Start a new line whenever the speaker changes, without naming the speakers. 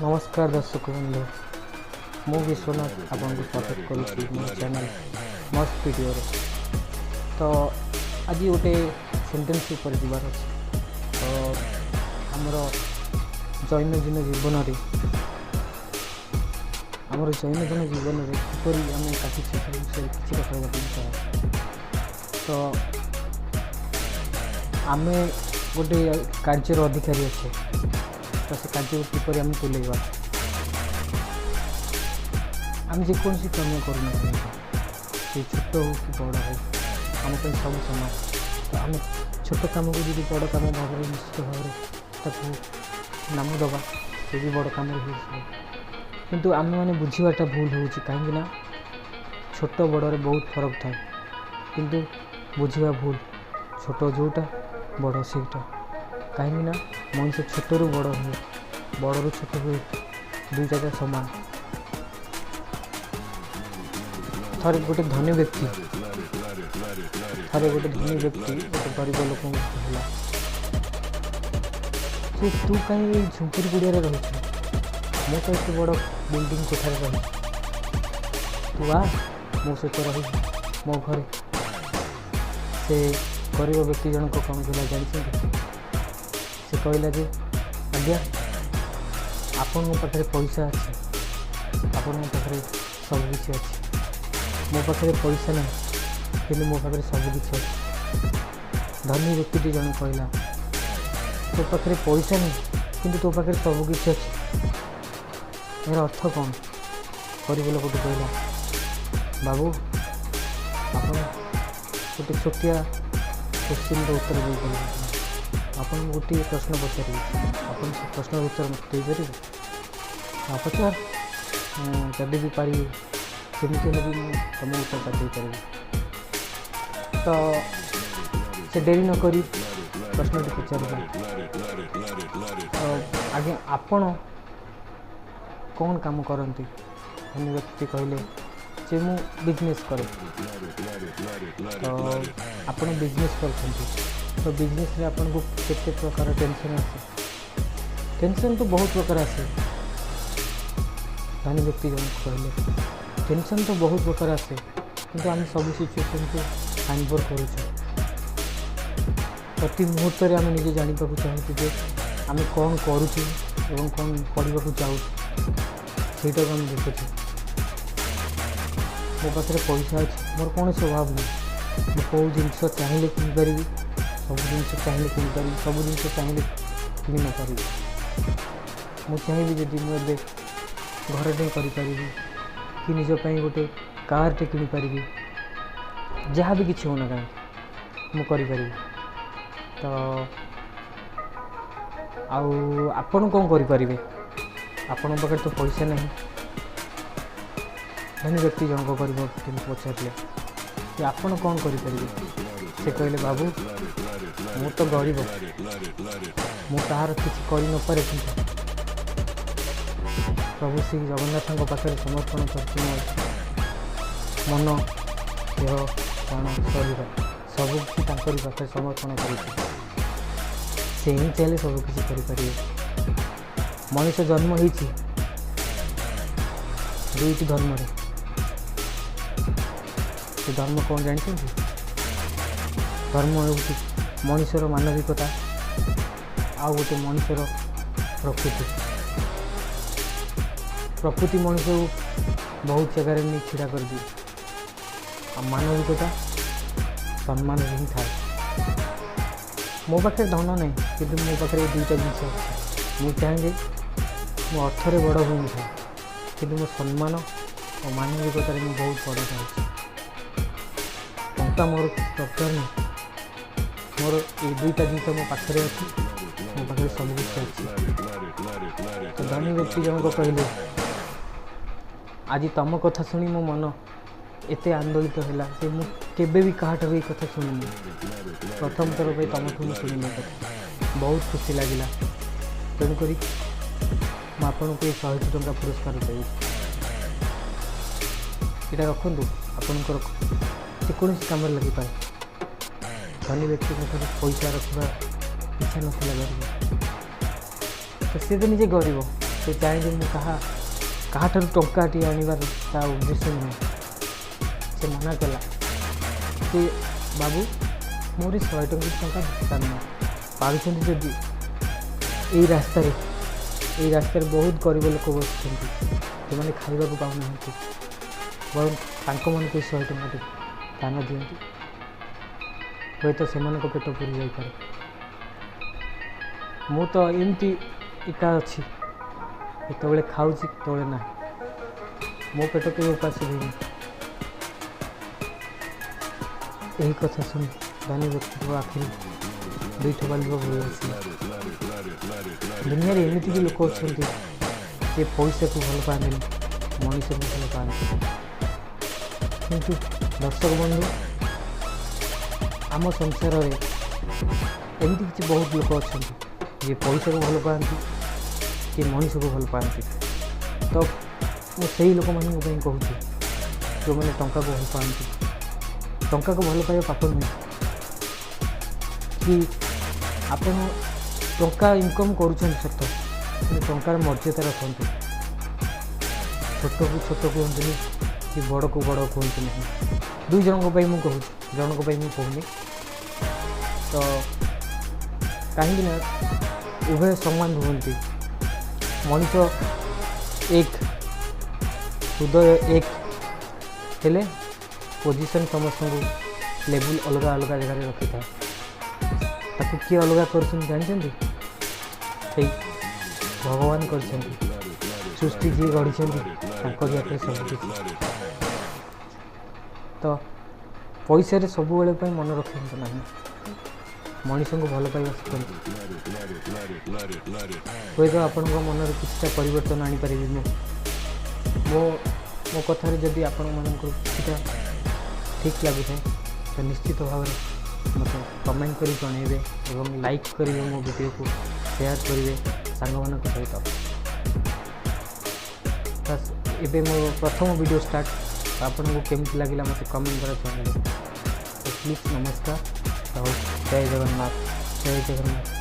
ନମସ୍କାର ଦର୍ଶକ ବନ୍ଧୁ, ମୁଁ ବିଶ୍ୱନାଥ ଆପଣଙ୍କୁ ସ୍ୱାଗତ କରୁଛି ମୋ ଚ୍ୟାନେଲ୍ ମସ୍ତ ଭିଡ଼ିଓରେ। ତ ଆଜି ଗୋଟେ ସେଣ୍ଟେନ୍ସ ଉପରେ ଯିବାର ଅଛି। ତ ଆମର ଦୈନନ୍ଦିନ ଜୀବନରେ, ଆମର ଦୈନନ୍ଦିନ ଜୀବନରେ କିପରି ଆମେ କାଟିଛୁ, ସେ ବିଷୟରେ କିଛି କଥା ହେବାକୁ ଚାହେଁ। ତ ଆମେ ଗୋଟେ କାର୍ଯ୍ୟର ଅଧିକାରୀ ଅଛେ, ତ ସେ କାର୍ଯ୍ୟକୁ କିପରି ଆମେ ତୁଲେଇବା? ଆମେ ଯେକୌଣସି କାମ କରୁନା କାହିଁକି, ସେ ଛୋଟ ହେଉ କି ବଡ଼ ହେଉ, ଆମ ପାଇଁ ସବୁ ସମାନ। ତ ଆମେ ଛୋଟ କାମକୁ ଯଦି ବଡ଼ କାମ ଭାବରେ ନିଶ୍ଚିତ ଭାବରେ ତାକୁ ନାମ ଦେବା, ସେ ବି ବଡ଼ କାମରେ ହେଇଯିବ। କିନ୍ତୁ ଆମେମାନେ ବୁଝିବାଟା ଭୁଲ ହେଉଛି, କାହିଁକିନା ଛୋଟ ବଡ଼ରେ ବହୁତ ଫରକ ଥାଏ, କିନ୍ତୁ ବୁଝିବା ଭୁଲ। ଛୋଟ ଯେଉଁଟା, ବଡ଼ ସେଇଟା। କାହିଁକିନା ମଣିଷ ଛୋଟରୁ ବଡ଼ ହୁଏ, ବଡ଼ରୁ ଛୋଟ ହୁଏ, ଦୁଇଟା ସମାନ। ଥରେ ଗୋଟେ ଧନୀ ବ୍ୟକ୍ତି ଗୋଟେ ଗରିବ ଲୋକଙ୍କୁ କହିଲା ଯେ, ତୁ କାହିଁ ଏଇ ଝୁମ୍ପୁରି କୁଡ଼ିଆରେ ରହିଛୁ? ମୁଁ ତ ଏତେ ବଡ଼ ବିଲ୍ଡିଂ କୋଠାରେ ରହିଛି। ତୁ ଆ, ମୋ ସହିତ ରହିବୁ ମୋ ଘରେ। ସେ ଗରିବ ବ୍ୟକ୍ତି ଜଣକ କ'ଣ କହିଲା ଜାଣିଛନ୍ତି? ସେ କହିଲା ଯେ, ଆଜ୍ଞା, ଆପଣଙ୍କ ପାଖରେ ପଇସା ଅଛି, ଆପଣଙ୍କ ପାଖରେ ସବୁକିଛି ଅଛି। ମୋ ପାଖରେ ପଇସା ନାହିଁ, କିନ୍ତୁ ମୋ ପାଖରେ ସବୁକିଛି ଅଛି। ଧନୀ ବ୍ୟକ୍ତିଟି ଜଣେ କହିଲା, ତୋ ପାଖରେ ପଇସା ନାହିଁ, କିନ୍ତୁ ତୋ ପାଖରେ ସବୁକିଛି ଅଛି, ଏହାର ଅର୍ଥ କ'ଣ? ଗରିବ ଲୋକଟି କହିଲା, ବାବୁ, ଆପଣ ଗୋଟେ ଛୋଟିଆ କୋଶ୍ଚିନ୍ର ଉତ୍ତର ଦେଇପାରିବେ? ଆପଣଙ୍କୁ ଗୋଟିଏ ପ୍ରଶ୍ନ ପଚାରିବି, ଆପଣ ସେ ପ୍ରଶ୍ନର ଉତ୍ତର ମୋତେ ଦେଇପାରିବେ? ହଁ, ପଚାର। ମୁଁ ଯଦି ବି ପାରିବି, ସେମିତି ହେଲେ ବି ମୁଁ ତୁମ ଉତ୍ତରଟା ଦେଇପାରିବି। ତ ସେ ଡେରି ନକରି ପ୍ରଶ୍ନଟି ପଚାରିଲା, ତ ଆଜ୍ଞା, ଆପଣ କ'ଣ କାମ କରନ୍ତି? ଧନୀ ବ୍ୟକ୍ତି କହିଲେ ଯେ, ମୁଁ ବିଜନେସ୍ କରେ। ତ ଆପଣ ବିଜନେସ୍ କରୁଛନ୍ତି, ତ ବିଜନେସ୍ରେ ଆପଣଙ୍କୁ କେତେ ପ୍ରକାର ଟେନସନ୍ ଆସେ? ଟେନସନ୍ ତ ବହୁତ ପ୍ରକାର ଆସେ। ଧନୀ ବ୍ୟକ୍ତି ଜଣକ କହିଲେ, ଟେନସନ୍ ତ ବହୁତ ପ୍ରକାର ଆସେ, କିନ୍ତୁ ଆମେ ସବୁ ସିଚୁଏସନ୍କୁ ହ୍ୟାଣ୍ଡଓଭର୍ କରୁଛୁ। ପ୍ରତି ମୁହୂର୍ତ୍ତରେ ଆମେ ନିଜେ ଜାଣିବାକୁ ଚାହୁଁଛୁ ଯେ ଆମେ କ'ଣ କରୁଛୁ ଏବଂ କ'ଣ କରିବାକୁ ଯାଉଛୁ, ସେଇଟାକୁ ଆମେ ଦେଖୁଛୁ। ମୋ ପାଖରେ ପଇସା ଅଛି, ମୋର କୌଣସି ଅଭାବ ନାହିଁ। ମୁଁ କେଉଁ ଜିନିଷ ଚାହିଁଲେ କିଣିପାରିବି, ସବୁ ଜିନିଷ ଚାହିଁଲେ କିଣିପାରିବି, ସବୁ ଜିନିଷ ଚାହିଁଲେ କିଣି ନପାରିବି। ମୁଁ ଚାହିଁବି ଯଦି, ମୁଁ ଏବେ ଘରଟେ କରିପାରିବି କି ନିଜ ପାଇଁ ଗୋଟେ କାର୍ଟେ କିଣିପାରିବି। ଯାହା ବି କିଛି ହେଉନା କାହିଁକି, ମୁଁ କରିପାରିବି। ତ ଆଉ ଆପଣ କ'ଣ କରିପାରିବେ? ଆପଣଙ୍କ ପାଖରେ ତ ପଇସା ନାହିଁ। ଧନୀ ବ୍ୟକ୍ତି ଜଣକ ଗରିବ ବ୍ୟକ୍ତିଙ୍କୁ ପଚାରିଲେ ଯେ, ଆପଣ କ'ଣ କରିପାରିବେ? ସେ କହିଲେ, ବାବୁ, ମୁଁ ତ ଗରିବ, ମୁଁ କାହାର କିଛି କରିନପାରେ, କିନ୍ତୁ ପ୍ରଭୁ ଶ୍ରୀ ଜଗନ୍ନାଥଙ୍କ ପାଖରେ ସମର୍ପଣ କରିଛି ମୋ ମନ, ଦେହ, ପ୍ରାଣ, ଶରୀର, ସବୁକିଛି ତାଙ୍କରି ପାଖରେ ସମର୍ପଣ କରିଛି। ସେ ହିଁ ଚାହିଁଲେ ସବୁକିଛି କରିପାରିବେ। ମଣିଷ ଜନ୍ମ ହେଇଛି ଦୁଇଟି ଧର୍ମରେ। ସେ ଧର୍ମ କ'ଣ ଜାଣିଛନ୍ତି? ଧର୍ମ ହେଉଛି ମଣିଷର ମାନବିକତା, ଆଉ ଗୋଟେ ମଣିଷର ପ୍ରକୃତି। ପ୍ରକୃତି ମଣିଷକୁ ବହୁତ ଜାଗାରେ ନେଇ ଛିଡ଼ା କରିଦିଏ, ଆଉ ମାନବିକତା ସମ୍ମାନରେ ହିଁ ଥାଏ। ମୋ ପାଖରେ ଧନ ନାହିଁ, କିନ୍ତୁ ମୋ ପାଖରେ ଏ ଦୁଇଟା ଜିନିଷ ଅଛି। ମୁଁ ଚାହେଁ ଯେ ମୁଁ ଅର୍ଥରେ ବଡ଼ ହୋଇନଥାଏ, କିନ୍ତୁ ମୋ ସମ୍ମାନ ଓ ମାନବିକତାରେ ମୁଁ ବହୁତ ବଡ଼ ରହିଛି। ଟଙ୍କା ମୋର କିଛି ଦରକାର ନାହିଁ। ମୋର ଏଇ ଦୁଇଟା ଜିନିଷ ମୋ ପାଖରେ ଅଛି, ମୋ ପାଖରେ ସବୁ କିଛି ଅଛି। ତ ଧନୀ ବ୍ୟକ୍ତି ଜଣକ କହିଲେ, ଆଜି ତମ କଥା ଶୁଣି ମୋ ମନ ଏତେ ଆନ୍ଦୋଳିତ ହେଲା ଯେ ମୁଁ କେବେ ବି କାହାଠାରୁ ଏଇ କଥା ଶୁଣିନି। ପ୍ରଥମ ଥର ପାଇଁ ତମଠୁ ମୁଁ ଶୁଣିଲି ଏ କଥା, ବହୁତ ଖୁସି ଲାଗିଲା। ତେଣୁକରି ମୁଁ ଆପଣଙ୍କୁ ଏଇ 100ଟି ଟଙ୍କା ପୁରସ୍କାର ଦେବି। ଏଇଟା ରଖନ୍ତୁ, ଆପଣଙ୍କର ଯେକୌଣସି କାମରେ ଲାଗିପାରେ। ଧନୀ ବ୍ୟକ୍ତିଙ୍କ ଠାରୁ ପଇସା ରଖିବା ଇଚ୍ଛା ନଥିଲା ଗରିବ। ତ ସେ ତ ନିଜେ ଗରିବ, ସେ ସେ ଚାହେଁ ଯେ ମୁଁ କାହାଠାରୁ ଟଙ୍କାଟିଏ ଆଣିବାର ତା ଉଦ୍ଦେଶ୍ୟ ନୁହେଁ। ସେ ମନା କଲା କି, ବାବୁ, ମୋର ଏ 100 ଟଙ୍କା ଦରକାର ନାହିଁ। ପାରୁଛନ୍ତି ଯଦି ଏଇ ରାସ୍ତାରେ ବହୁତ ଗରିବ ଲୋକ ବସିଛନ୍ତି, ସେମାନେ ଖାଇବାକୁ ପାଉନାହାନ୍ତି, ବରଂ ତାଙ୍କମାନଙ୍କୁ ଏଇ 100 ଟଙ୍କାଟି ଦାନ ଦିଅନ୍ତୁ। ହୁଏତ ସେମାନଙ୍କ ପେଟ ପୁରି ଯାଇପାରେ। ମୁଁ ତ ଏମିତି ଏକା ଅଛି, କେତେବେଳେ ଖାଉଛି, କେତେବେଳେ ନାହିଁ। ମୋ ପେଟ କେବେ ଉପାସ ରୁହେନି। ଏହି କଥା ଶୁଣି ଧନୀ ବ୍ୟକ୍ତିଙ୍କ ଆଖିରୁ ଦୁଇ ଠୋପା ଲୁହ ବୋହି ଆସିଲା। ଦୁନିଆରେ ଏମିତି ବି ଲୋକ ଅଛନ୍ତି, ଯିଏ ପଇସାକୁ ଭଲ ପାଆନ୍ତିନି, ମଣିଷକୁ ଭଲ ପାଆନ୍ତି। କିନ୍ତୁ ଦର୍ଶକ ବନ୍ଧୁ, ଆମ ସଂସାରରେ ଏମିତି କିଛି ବହୁତ ଲୋକ ଅଛନ୍ତି, ଯିଏ ପଇସାକୁ ଭଲ ପାଆନ୍ତି, କିଏ ମଣିଷକୁ ଭଲ ପାଆନ୍ତି। ତ ମୁଁ ସେଇ ଲୋକମାନଙ୍କ ପାଇଁ କହୁଛି, ଯେଉଁମାନେ ଟଙ୍କାକୁ ଭଲ ପାଆନ୍ତି। ଟଙ୍କାକୁ ଭଲ ପାଇବା ପାପ ନୁହେଁ କି ଆପଣ ଟଙ୍କା ଇନକମ୍ କରୁଛନ୍ତି ସତ, କିନ୍ତୁ ଟଙ୍କାର ମର୍ଯ୍ୟାଦା ରଖନ୍ତୁ। ଛୋଟକୁ ଛୋଟ କୁହନ୍ତୁନି କି ବଡ଼କୁ ବଡ଼ କୁହନ୍ତୁ ନାହିଁ। ଦୁଇ ଜଣଙ୍କ ପାଇଁ ମୁଁ କହୁଛି, ଜଣଙ୍କ ପାଇଁ ମୁଁ କହୁନି। ତ କାହିଁକି ନା ଉଭୟ ସମାନ ରୁହନ୍ତି। ମଣିଷ ଏକ, ହୃଦୟ ଏକ ହେଲେ ପୋଜିସନ୍ ସମସ୍ତଙ୍କୁ ଲେବୁଲ୍ ଅଲଗା ଅଲଗା ଜାଗାରେ ରଖିଥାଏ। ତାକୁ କିଏ ଅଲଗା କରୁଛନ୍ତି ଜାଣିଛନ୍ତି? ସେଇ ଭଗବାନ କରିଛନ୍ତି। ସୃଷ୍ଟି ଯିଏ ଗଢ଼ିଛନ୍ତି, ତାଙ୍କରି ହାତରେ ସବୁକିଛି। ତ ପଇସାରେ ସବୁବେଳେ ପାଇଁ ମନ ରଖନ୍ତୁ ନାହିଁ, ମଣିଷଙ୍କୁ ଭଲ ପାଇବା ଶିଖନ୍ତୁ। ହୁଏତ ଆପଣଙ୍କ ମନରେ କିଛିଟା ପରିବର୍ତ୍ତନ ଆଣିପାରିବି ମୁଁ ମୋ ମୋ କଥାରେ। ଯଦି ଆପଣମାନଙ୍କର କିଛିଟା ଠିକ୍ ଲାଗୁଥାଏ, ତ ନିଶ୍ଚିତ ଭାବରେ ମୋତେ କମେଣ୍ଟ କରି ଜଣାଇବେ ଏବଂ ଲାଇକ୍ କରିବେ, ମୋ ଭିଡ଼ିଓକୁ ସେୟାର କରିବେ ସାଙ୍ଗମାନଙ୍କ ସହିତ। ବାସ୍, ଏବେ ମୋ ପ୍ରଥମ ଭିଡ଼ିଓ ଷ୍ଟାର୍ଟ। ଆପଣଙ୍କୁ କେମିତି ଲାଗିଲା, ମୋତେ କମେଣ୍ଟ ଦ୍ୱାରା ଜଣାଇବେ। ତ ପ୍ଲିଜ୍, ନମସ୍କାର, ରହୁଛି। ଜୟ ଜଗନ୍ନାଥ, ଜୟ ଜଗନ୍ନାଥ।